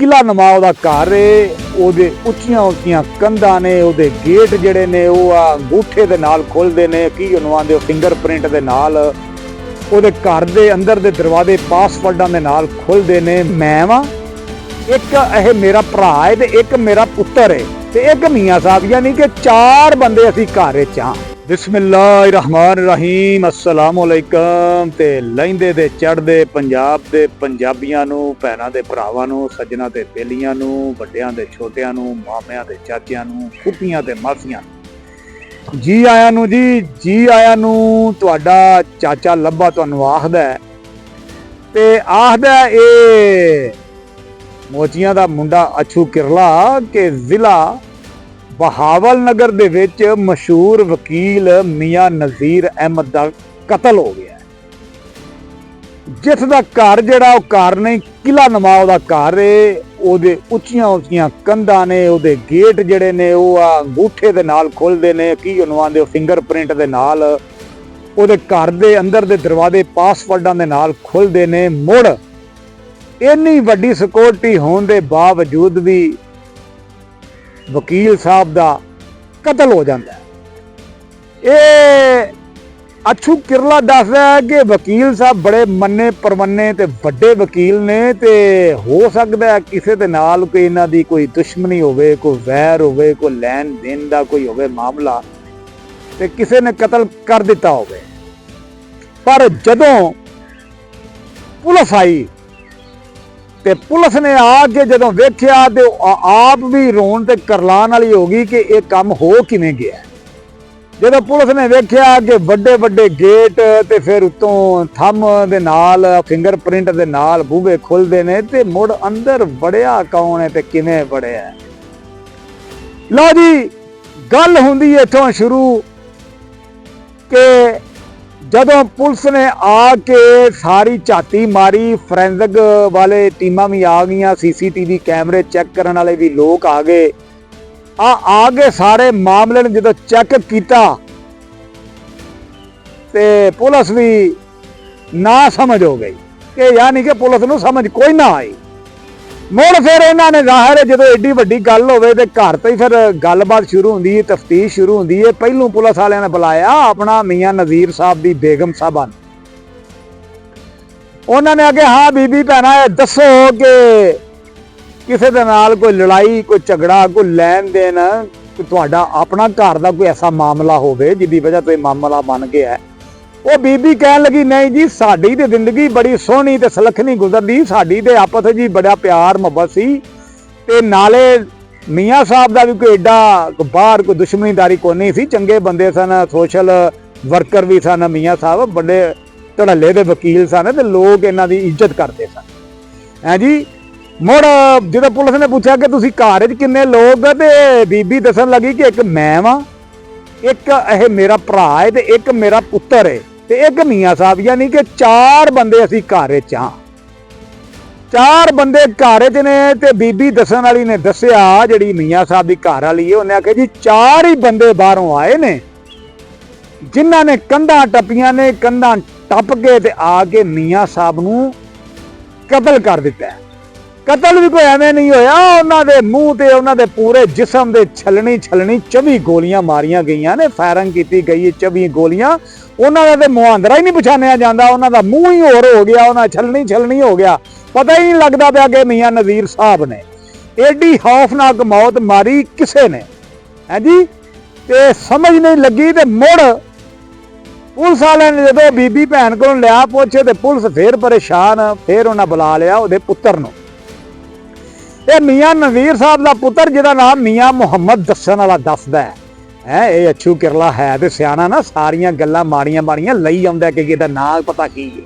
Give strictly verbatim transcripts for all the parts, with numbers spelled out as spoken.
قلعہ نما او دا گھر اے۔ او دے اچیاں اچیاں کندھاں نے، او دے گیٹ جڑے نے او آ انگوٹھے دے نال کھلدے نے، کی انہاں دے فنگر پرنٹ دے نال۔ او دے گھر دے اندر دے دروازے پاسورڈاں دے نال کھلدے نے۔ میں واں، ایک اے میرا بھرا اے تے ایک میرا پتر اے، تے ایک میاں صاحب، یعنی کہ چار بندے اسی گھر وچ ہاں۔ بسم اللہ الرحمن الرحیم۔ السلام علیکم۔ تے لیندے دے چڑھدے پنجاب دے پنجابیاں نو، بھیناں دے بھراواں نو، سجناں تے بیلیاں نو، وڈیاں دے چھوٹیاں نو، مامیاں دے چاچیاں نو، پھوپھیاں تے ماسیاں نو، جی آیاں نو جی، جی آیاں نو۔ تہاڈا چاچا لبا تہانوں آکھدا ہے، تے آکھدا ہے اے موچیاں دا منڈا اچھو کرلا کہ ضلع بہاول نگر دے وچ مشہور وکیل میاں نذیر احمد دا قتل ہو گیا ہے، جس دا گھر جڑا او گھر نہیں، قلعہ نما او دا گھر اے۔ او دے اچیاں اچیاں کندھاں نے، او دے گیٹ جڑے نے او آ انگوٹھے دے نال کھلدے نے، کی انہاں دے فنگر پرنٹ دے نال۔ او دے گھر دے اندر دے دروازے پاسورڈاں دے نال کھلدے نے۔ مڑ اینی وڈی سیکورٹی ہون دے باوجود بھی وکیل صاحب دا قتل ہو جاندا ہے۔ اے اچھو کرلا دسدا ہے کہ وکیل صاحب بڑے منے پرمنے تے وڈے وکیل نے، تے ہو سکدا ہے کسے دے نال کوئی انہاں دی کوئی دشمنی ہووے، کوئی ویر ہووے، کوئی لین دین دا کوئی ہووے معاملہ، تے کسے نے قتل کر دتا ہووے۔ پر جدوں پولیس آئی، تے پولیس نے آ کے جدوں ویکھیا تے او آ- آپ بھی رون تے کرلان والی ہو گئی کہ اے کم ہو کیویں گیا۔ جدوں پولیس نے ویکھیا کہ وڈے وڈے گیٹ تے پھر اتوں تھم دے نال، فنگر پرنٹ دے نال بوہے کھلدے نے، تے مڑ اندر وڑیا کون ہے تے کیویں وڑیا ہے؟ لو جی، گل ہوندی اتھوں شروع کہ جدوں پولیس نے آ کے ساری جھاتی ماری، فورینزک والے ٹیماں بھی آ گئیاں، سی سی ٹی وی کیمرے چیک کرن والے بھی لوگ آ گئے۔ آ آ کے سارے معاملے نے جدوں چیک کیتا، تے پولیس بھی نا سمجھ ہو گئی کہ یعنی کہ پولیس نوں سمجھ کوئی نہ آئی۔ مڑ پھر انہاں نے ظاہر ہے جدوں ایڈی وڈی گل ہووے تے گھر تے ہی پھر گل بات شروع ہوندی ہے، تفتیش شروع ہوندی ہے۔ پہلوں پولیس والیاں نے بلایا اپنا میاں نذیر صاحب دی بیگم صاحبہ نوں۔ انہاں نے آکھیا، "ہاں بی بی بھیناں، اے دسو کہ کسے دے نال کوئی لڑائی، کوئی جھگڑا، کوئی لین دین، کوئی تہاڈا اپنا گھر دا کوئی ایسا معاملہ ہووے جس دی وجہ تو یہ معاملہ بن گیا ہے۔" او بی بی کہن لگی، "نہیں جی، ساڈی تے زندگی بڑی سوہنی تے سلکھنی گزردی، ساڈی تے آپس وچ بڑا پیار محبت سی، تے نالے میاں صاحب دا بھی کوئی ایڈا باہر کوئی دشمنی داری کوئی نہیں سی، چنگے بندے سن، سوشل ورکر بھی سن میاں صاحب، بڑے دھڑلے دے وکیل سن تے لوگ انہاں دی عزت کردے سن۔" ہیں جی، مڑ جدوں پولیس نے پوچھا کہ "تسی گھر وچ کنے لوگ؟" تے بی بی دسن لگی کہ "ایک میں واں، ایک اے میرا بھرا ہے تے ایک میرا پتر ہے تے ایک میاں صاحب، یعنی کہ چار بندے اسی گھر وچ ہاں۔" چار بندے گھر وچ نے تے بی بی دسن والی نے دسیا، جڑی میاں صاحب دی گھر والی ہے، انہیں آکھیا، "جی، چار ہی بندے باہروں آئے نے، جنہاں نے کندھاں ٹپیاں نے، کندھاں ٹپ کے تے آ کے میاں صاحب نوں قتل کر دتا ہے۔" قتل بھی کوئی ایویں نہیں ہویا، انہاں دے منہ تے انہاں دے پورے جسم دے چھلنی چھلنی چوی گولیاں ماریاں گئیاں نے، فائرنگ کیتی گئی ہے، چوی گولیاں۔ انہاں دا تے مہاندرا ہی نہیں پچھانیا جاندا، انہاں دا منہ ہی ہور ہو گیا، انہاں چھلنی چھلنی ہو گیا۔ پتہ ہی نہیں لگدا پیا کہ میاں نذیر صاحب نے ایڈی خوفناک موت ماری کسے نے، ہیں جی؟ تے سمجھ نہیں لگی تے مڑ پولیس والے نے جدوں بی بی بھین کولوں لیا پوچھے تے پولیس پھر پریشان، پھر انہاں بلا لیا اودے پتر نوں۔ اے میاں نذیر صاحب دا پتر جہدا نام میاں محمد دسن والا دسدا ہے۔ ہیں، اے اچھو کرلا ہے تے سیانا نا، ساریاں گلاں ماڑیاں ماڑیاں لئی آوندا ہے کہ ایہدا ناں پتہ کی ہے۔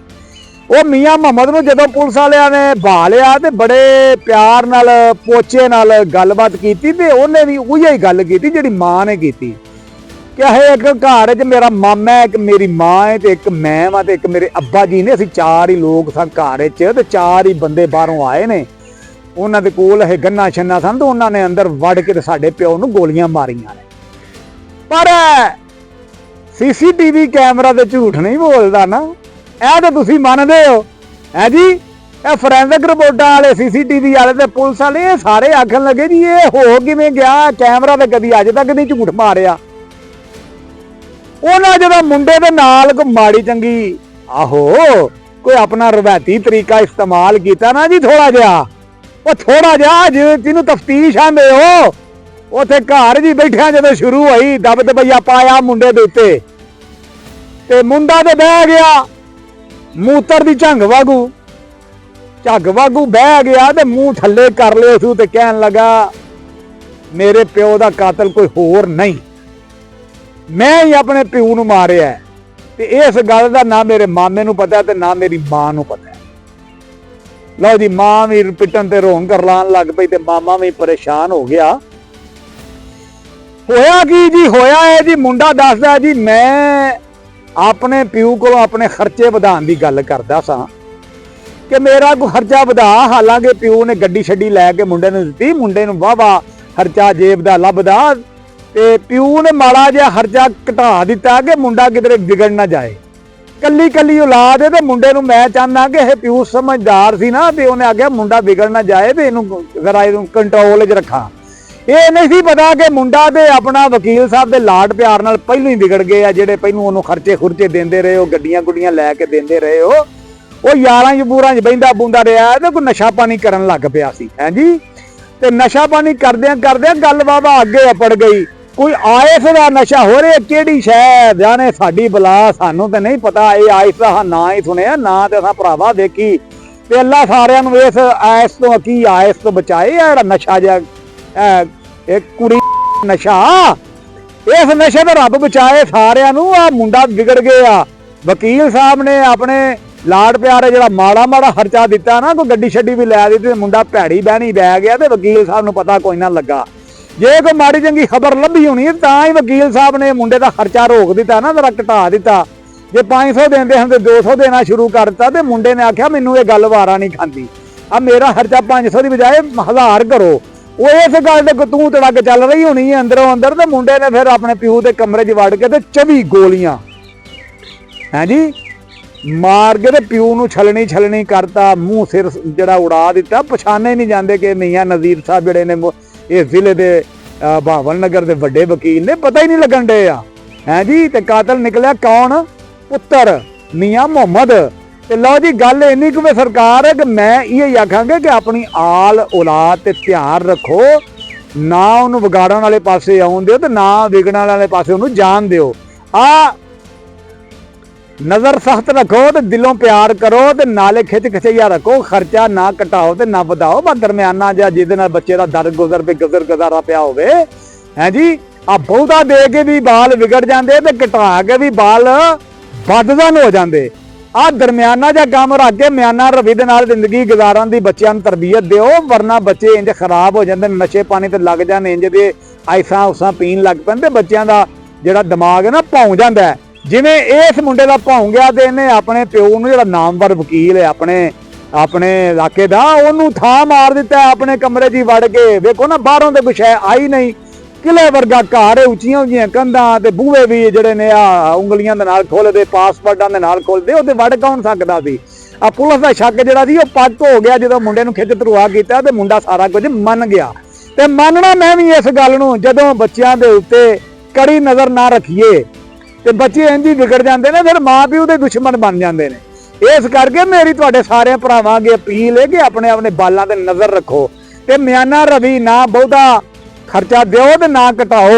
او میاں محمد نوں جدوں پولیس والیاں نے بھا لیا تے بڑے پیار نال، پوچے نال گل بات کیتی تے اونے وی اوہی گل کیتی جڑی ماں نے کیتی کہ اے ایک گھر وچ میرا ماما ہے، ایک میری ماں ہے تے ایک میں واں تے ایک میرے ابا جی نے، اسی چار ہی لوگ ساں گھر وچ تے چار ہی بندے باہروں آئے نے۔ انہاں دے کول اے گناں شناں سن تے انہاں نے اندر وڑ کے تے ساڈے پیو نوں گولیاں ماریاں نے۔ پر سی سی ٹی وی کیمرہ تے جھوٹ نہیں بولدا نا، اے تے تسی منندے ہو، ہے جی؟ اے فورینزک رپورٹاں والے، سی سی ٹی وی والے تے پولیس والے، اے سارے آکھن لگے جی، اے ہو کیویں گیا؟ کیمرہ تے کدی اج تک نہیں جھوٹ ماریا۔ انہاں جدوں منڈے دے نال کوئی ماڑی چنگی، آہو، کوئی اپنا روایتی طریقہ استعمال کیتا نا جی، تھوڑا جہا، او تھوڑا جہا، جی تینوں تفتیش آندے ہو، اوتھے گھر جی بیٹھیاں جدوں شروع ہوئی، دب دبیا پایا منڈے دے اُتے، تے منڈا تے بہہ گیا موتر دی جھنگ واگو۔ جھگ واگو بہہ گیا تے منہ تھلے کر لے سو تے کہن لگا، میرے پیو دا قاتل کوئی ہور نہیں، میں ہی اپنے پیو نو ماریا ہے۔ تے اس گل دا نہ میرے مامے نو پتا ہے تے نہ میری ماں نو پتا ہے۔ لو جی، ماں وی پٹن تے رون کرلان لگ پئی تے ماما وی پریشان ہو گیا۔ ہویا کی جی؟ ہویا ہے جی، منڈا دسدا ہے جی، میں اپنے پیو کولوں اپنے خرچے ودھان دی گل کردا ساں کہ میرا کوئی خرچہ ودھا، حالانکہ پیو نے گڈی شڈی لے کے منڈے نوں دتی، منڈے نوں واہ واہ خرچہ جیب دا لبھدا، تے پیو نے ماڑا جہا خرچہ گھٹا دتا کہ منڈا کدھر وگڑ نہ جائے۔ کلی کلی اولاد ہے تے منڈے نوں میں چاہنا کہ اے پیو سمجھدار سی نا، تے انہیں آکھیا منڈا وگڑ نہ جائے تے اینوں ذرا اینوں کنٹرول وچ رکھاں۔ اے نہیں سی پتا کہ منڈا تے اپنا وکیل صاحب دے لاڈ پیار نال پہلوں ہی وگڑ گئے آ، جڑے پہلوں انہوں خرچے خرچے دیندے رہے ہو، گڈیاں گڈیاں لے کے دیندے رہے ہو۔ او یاراں یبوراں چ بہندا بوندا رہیا ہے تے کوئی نشہ پانی کرن لگ پیا سی، ہیں جی؟ تے نشہ پانی کردیاں کردیاں گل بابا اگے اپڑ گئی۔ کوئی آئس دا نشہ ہو رہے، کیڑی شے جانے ساڈی بلا، سانوں تے نہیں پتا۔ اے آئس دا ہاں ناں ہی سنیا، ناں تے اساں بھراوا ویکھی۔ تے اللہ ساریاں نوں اس آئس تو، کی آئس تو بچائے، اے جڑا نشہ جا، اے، اے کڑی نشہ، اس نشے تو رب بچائے ساریاں نوں۔ آ منڈا وگڑ گیا۔ وکیل صاحب نے اپنے لاڈ پیارے جڑا ماڑا ماڑا خرچہ دتا نا، کوئی گڈی شڈی بھی لے دتی، تے منڈا پیڑی بہنی بہ گیا تے وکیل صاحب نوں پتا کوئی نہ لگا۔ جے کوئی ماڑی چنگی خبر لبھی ہونی تاں ہی وکیل صاحب نے منڈے دا خرچہ روک دتا نا، ذرا گھٹا دتا۔ جے پانچ سو دیندے ہن تے دو سو دینا شروع کر دتا تے منڈے نے آکھیا، مینوں اے گل وارا نہیں کھاندی، اب میرا خرچہ پانچ سو دی بجائے ہزار کرو۔ او اس گل دے کتوں تڑک چل رہی ہونی ہے اندروں اندر، تے منڈے نے پھر اپنے پیو دے کمرے 'چ وڑ کے تے چوبی گولیاں، ہیں جی، مار کے تے پیو نوں چھلنی چھلنی کرتا، منہ سر جڑا اڑا دتا۔ پچھانے نہیں جاندے کہ میاں نذیر صاحب جڑے نے مو-، اس ضلع دے، آ، بہاول نگر دے وڈے وکیل نے، پتہ ہی نہیں لگن ڈے آ۔ ہیں جی، تے قاتل نکلیا کون؟ پتر میاں محمد۔ تے لو جی، گل اینی کو سرکار ہے کہ میں یہ آکھاں گے کہ اپنی آل اولاد تے دھیان رکھو، نہ انہوں وگاڑن والے پاسے آؤن دیو تے نہ وگڑن والے پاسے انہوں جان دیو۔ آ نظر سخت رکھو تے دلوں پیار کرو تے نالے کھچ کھچیا رکھو، خرچہ نہ کٹاؤ تے نہ ودھاؤ، بس درمیانہ جا جس دے نال بچے دا در گزر پہ گزر گزارا پیا ہوے۔ ہیں جی، آ بہتا دے کے بھی بال وگڑ جاندے تے گھٹا کے بھی بال بدزن ہو جاندے۔ آ درمیانہ جا کام رکھ کے میانہ روی دے نال زندگی گزارن دی بچیاں نوں تربیت دیو، ورنہ بچے انج خراب ہو جاندے، نشے پانی تے لگ جان، انج دے آئساں اساں پین لگ پین تے بچیاں دا جڑا دماغ ہے نا، بھاؤں جاندا ہے۔ جویں اس منڈے دا بھاؤں گیا تے انہیں اپنے پیو نوں جڑا نامور وکیل ہے، اپنے، اپنے علاقے دا، اونوں تھا مار دتا ہے اپنے کمرے جی وڑ کے۔ ویکھو نا، باہروں تے کوئی شے آئی نہیں۔ قلعے ورگا گھر ہے، اچیاں اچیاں کندھاں تے بوہے وی جڑے نے آ انگلیاں دے نال کھول دے، پاسورڈاں دے نال کھول دے، او تے وڑ کون سکدا سی؟ آ پولیس دا شک جڑا سی، او پک ہو گیا جدوں منڈے نوں کھچ تروا کیتا تے منڈا سارا کچھ من گیا۔ تے مننا میں وی اس گل نوں، جدوں بچیاں دے اُتے کڑی نظر نہ رکھیے تے بچے انج ہی وگڑ جاندے نے، پھر ماں پیو دے دشمن بن جاندے نے۔ اس کر کے میری تہاڈے سارے بھراواں اگے اپیل ہے کہ اپنے اپنے بالاں تے نظر رکھو تے میانہ روی نہ بہتا خرچہ دیو تے نہ گھٹاؤ۔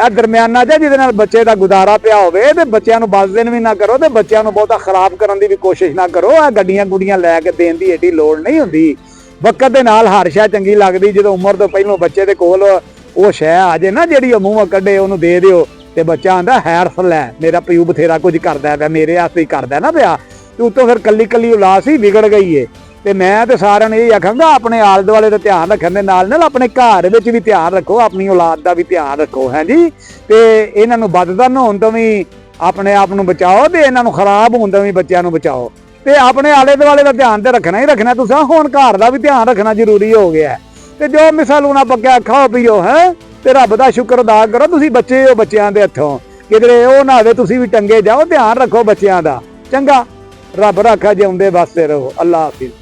اے درمیانہ جا جس نال بچے دا گزارا پیا ہووے تے بچیاں نوں بس دن وی نہ کرو تے بچیاں نوں بہتا خراب کرن دی وی کوشش نہ کرو۔ اے گڈیاں گڈیاں لے کے دین دی ایڈی لوڑ نہیں ہوندی۔ وقت دے نال ہر شے چنگی لگدی۔ جدوں عمر تو پہلوں بچے دے کول او شے آ جے نا جیڑی او منہ کڈے، اونوں دے دیو تے بچہ آندا، خیر سلا ہے، میرا پیو بتھیرا کچھ کردا ہے پیا، میرے واسطے ہی کردا ہے نا پیا۔ تے اتوں پھر کلی کلی اولاد سی وگڑ گئی ہے۔ تے میں تے سارے نوں یہ آکھاں گا، اپنے آلے دوالے دا دھیان رکھن دے نال نال اپنے گھر وچ وی دھیان رکھو، اپنی اولاد دا وی دھیان رکھو، ہیں جی۔ تے انہاں نوں بدزن ہون توں وی اپنے آپ نوں بچاؤ تے انہاں نوں خراب ہون توں وی بچیاں نوں بچاؤ۔ تے اپنے آلے دوالے دا دھیان تے رکھنا ہی رکھنا، تساں ہن گھر دا وی دھیان رکھنا ضروری ہو گیا ہے۔ تے جو مثال انہاں پکیا کھاؤ پیو ہے، تے رب دا شکر ادا کرو، تسی بچے ہو بچیاں دے ہتھوں۔ کدرے او نہ ہوے تسی وی ٹنگے جاؤ، دھیان رکھو بچیاں دا۔ چنگا، رب رکھا جے اوندے واسطے رہو۔ اللہ حافظ۔